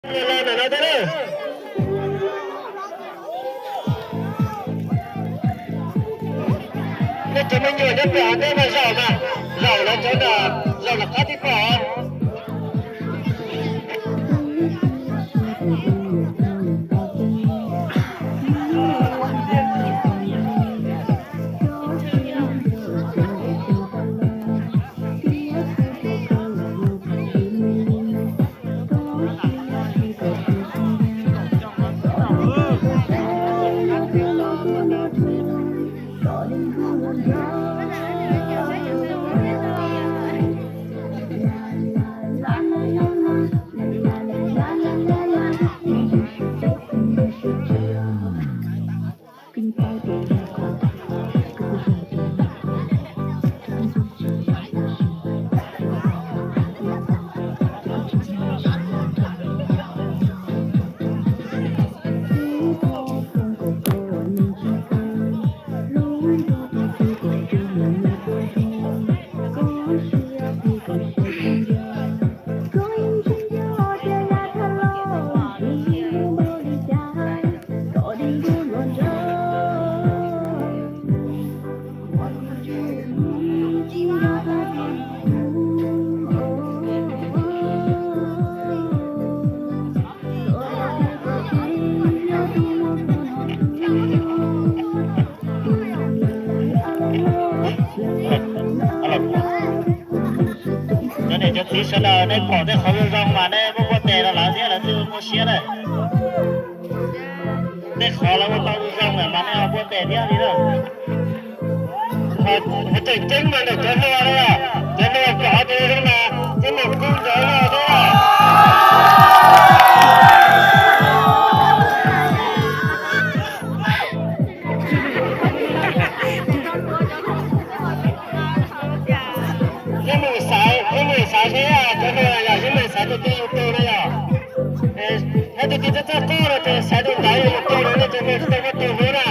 Los ntawm no thiab na. Nej cov me nyuam nyob pem hav dej mas zaum mas, zaum lawv cov ntawm, zaum lawv qab tib pom. Cov niam cov txiv sawv daws, nej pom tej qhov zoo zoo mas nej muab npuaj tes rau lawv thiab lawv thiaj muaj siab na. Tej qhov lawv ua tau zoo zoo lawm mas nej ho npuaj tes thiab li na. Qhov tseem ceeb mas ntawm cov hluas no, cov hluas pom qhov twg zoo mas cov niam kuj ntawd no thiab. Yeej meem xaiv, yeej meem xaiv thiab cov hluas yom, yeej meem xaiv tus twg yus tus na yom. Hais tias tus twg txawj txawj koj no ces xaiv tus ntawd yus tus no, nej cov hluas tsis tau muaj tus hlub na.